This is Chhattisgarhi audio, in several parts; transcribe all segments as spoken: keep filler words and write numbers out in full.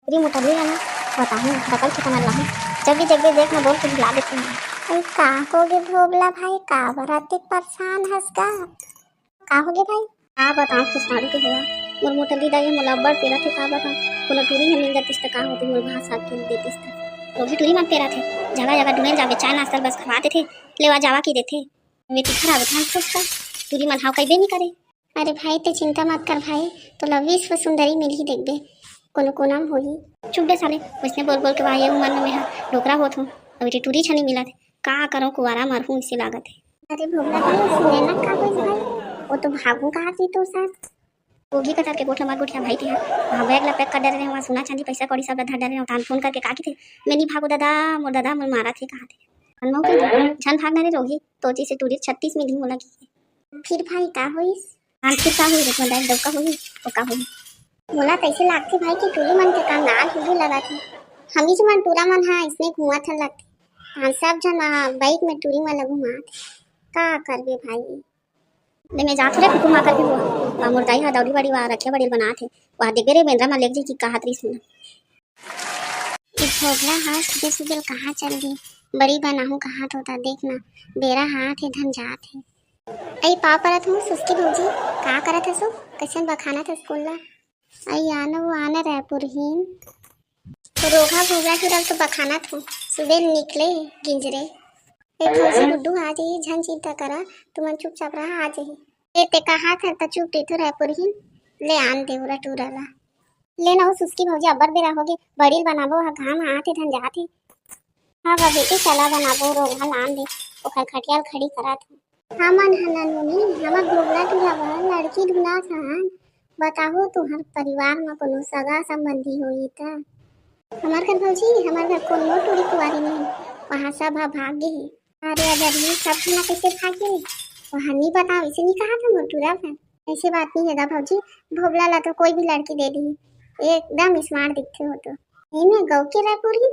टुरी मोटरी हे ना, बताहूँ, डकल के कमर लाहूँ। जब भी जगह देख ना बोल के हिला देथे। अरे का होगे भोबला भाई, काबर अतेक परेशान हस गा? का होगे भाई? का बताऊँ, फुसतारू के होवा। मोर मोटरी दाई मोला अब्बड़ पेरत हे, का बताऊँ। कोनो टुरी ह मिल जातिस त का होतिस, मोर भांसा के देतिस त। रोगी टुरी मन पेरत हे, जगह जगह डुएल जाबे, चाय नाश्ता बस खवा देथे, लेवा जावा की देथे। बेटी खराब धान फुसता, टुरी मन हाव कइबे नी करे। अरे भाई, ते चिंता मत कर भाई, तोला विश्व सुंदरी मिलही, देखबे कोनो कोना म होही। चुप बे साले, वइसने बोल बोल के भाई, ये उमर में मैं हा डोकरा होत हूँ, अभी टुरी छनी मिलत हे, का करूँ, कुवारा मरहूँ, इसे लागत हे। अरे भोगला भाई, सुने ना का होइस भाई, वो तो भागू कहा थी तोर साथ। गोगी कटार के गोठ ला मत गोठिया भाई, तेहा वहाँ बैग ला पैक कर डरे रहे, वहाँ सोना चांदी पैसा कौड़ी सब ला धर डरे रहे, तान फोन करके का किथे, मैं नी भागू दादा, मोर दादा मोर मारा थे, कहा थे। अनमऊ के झन भागना रे रोगी, तो जी से टूरी छत्तीस मिलही मोला की। फिर भाई का होइस? हाँ, फिर का होही रे, तुम्हारा दौका होही, वो का होही? मोला तैसे लागथे भाई कि टूरी मन के कंगाल टूरी लगा थे। हमीच मन टूरा मन हा इसने घुमा थन लगथे। हाँ, सब झन वहाँ बाइक में टूरी मन ला घुमा थे। का करबे भाई? ले मैं जात हूँ रे, कुकुर माकर के हुआ। वहाँ मोर दाई हा दौड़ी बाड़ी वहाँ रखिया बड़ी बनात हे। वहाँ देखबे रे, बेंदरा मा लेग जी की कहात रही सुना। ये भोगला हा सुबह सुबह कहाँ चल दी? बड़ी बनाहूँ कहात होता, देख ना, बेरा हाथ हे, धन जात हे। अई पाव परत हूँ सुस्की भौजी, का करत हसो? कैसन बखानत हस कुल्ला? अई आना वो आना रायपुरहीन। रोघा भोगला की रल तो बखानत हूँ, सुबह निकले गिंजरे। ए भौजी गुड्डू आ जाही, झन चिंता करा, तुमन चुपचाप रहा, आ जाही। ए ते कहा था त चुप रही तो रायपुरहीन, ले आन दे उरा टूरा ला। ले ना हो सुस्की भौजी, अब्बड़ बेरा होगे, बड़ील बनाबो, हा घाम आत हे, धन जात हे। हाँ गा बेटी, चला बनाबो, रोघा लान दे, ओखर खटियाल खड़ी करा था। हमन ह ननमुनी, हमर भोगला टूरा बर लड़की ढूंढत हन। बताहू तुहर परिवार म कोनो सगा संबंधी होही त? हमर घर भौजी, हमर घर कोनो टूरी कुवारी नहीं, वहाँ सब ह भाग गे हे। अरे अजर, ये सब झना कैसे भाग गे? वहाँ नी बताओ, इसे नी कहा था मोर टूरा बर। ऐसे बात नहीं है गा भौजी, भोबला ला तो कोई भी लड़की दे दी, एकदम स्मार्ट दिखते हो तो। नहीं मैं गौ के रायपुर ही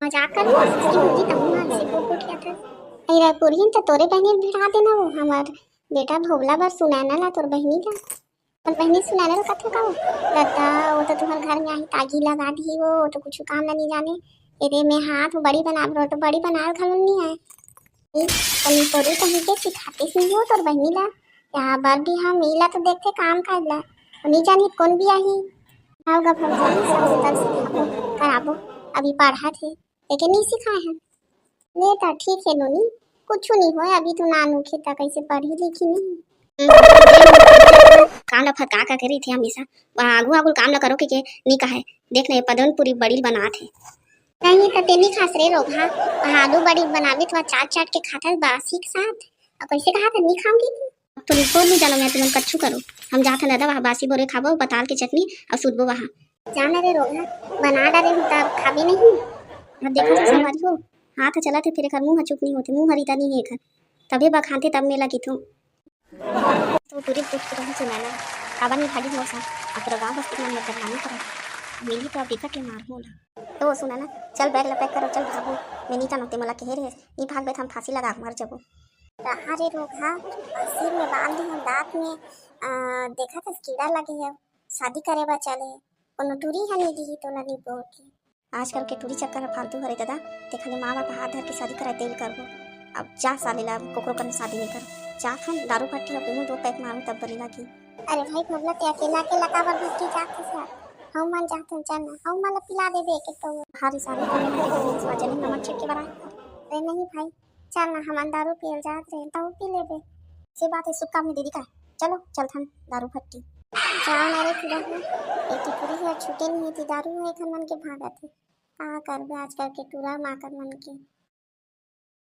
मजाक कर रही हूँ, इसकी भौजी तब ना इसे को किया था। अरे रायपुर ही तो तोरे बहनी भिड़ा देना वो, हमार बेटा भोबला बर सुनैना ला तोर बहनी ला। अपन बहनी सुनैना ला कथो का वो? दादा, वो तो तुम्हारे घर में आई तागी लगा दी वो, वो तो कुछ काम ला नहीं जाने। एरे में हाथ बड़ी बना रो तो बड़ी बना घलो नहीं आए। ई तनी तोरी कहीं के सिखातीस नहीं हो तोर बहिनी ला। यहाँ बर भी हम इला तो देखते काम काज ला। नी जानी कौन भी आही। आओ गा भौजी, सब सुंदर सिखाबो, कराबो। अभी पढ़त हे, लेकिन नहीं सिखाए हैं। ले ता ठीक है नोनी, कुछ नहीं होए, अभी तो नानू खेता कैसे पढ़ी लिखी नहीं। काम ला फरका का करी थी हमेशा, वहाँ आगू आगू काम ला करो के, के नहीं कहा है। देख ना, ये पदन पूरी बड़ी बनात है। नहीं त तेनी खास रे रोगहा, वहाँ आलू बड़ी बनावे तो चाट चाट के खाता बासी के साथ। अब कैसे कहा था नहीं खाऊंगी तू? अब तो निपोर नहीं जानो मैं, तुमन कच्छु करो। हम जात हन दादा, वहाँ बासी बोरे खाबो, पताल के चटनी और सुतबो वहाँ। जाना रे रोगहा, बना डारे हूँ तब खाबे नहीं। अब देखा था संगवारी हो, हाथ चला थे फिर एकर मुंह चुप नहीं होते, मुंह हरीता नहीं है एकर। तबे बखानते तब मेला की तू। तो टूरी फूट के रही सुनैना, काबर नहीं भागी मोर साथ? अब पूरा गांव बस्ती मन में बदनामी करत। मिली तो अब बिकट के मारहूं ला। तो सुनैना, चल बैग ला पैक करो, चल भागो। मैं नहीं जानते मोला कहे रहे, नहीं भागबे त हम फांसी लगा के मर जबो। रहा रे रोगहा, सिर में बांध दे हम दांत में, आ, देखा था कीड़ा लगे है, शादी करे बा चले, कोनो टूरी हनी दी तो नहीं बोल के। आजकल के टूरी चक्कर ह फालतू हरे दादा, ते खाली माँ बाप हाथ धर के शादी कराए तेल करबो। अब जा साले ला, अब कोकरो कन शादी नहीं कर। जा खान दारू भट्टी ह पीहूं, दो पैक मारू तब बने लागी। अरे भाई भोगला, ते अकेला अकेला काबर भट्टी जात हस यार? हम मन जात हन, चल ना, हम मन ला पिला देबे एक एक पौवा। हारी साले को नहीं खाली स्वाजन नमक छिड़के बराए। अरे नहीं भाई, चल ना, हमन दारू पियल जात रहे, तहू पी लेबे। से बात है, शुभ काम में दीदी का, चलो चलथन दारू भट्टी। जाओ ना रे टूरा हो, एक टुरी है छूटे नहीं थी, दारू है एखन मन के भागत है। का करबे आजकल के टूरा माकर मन के।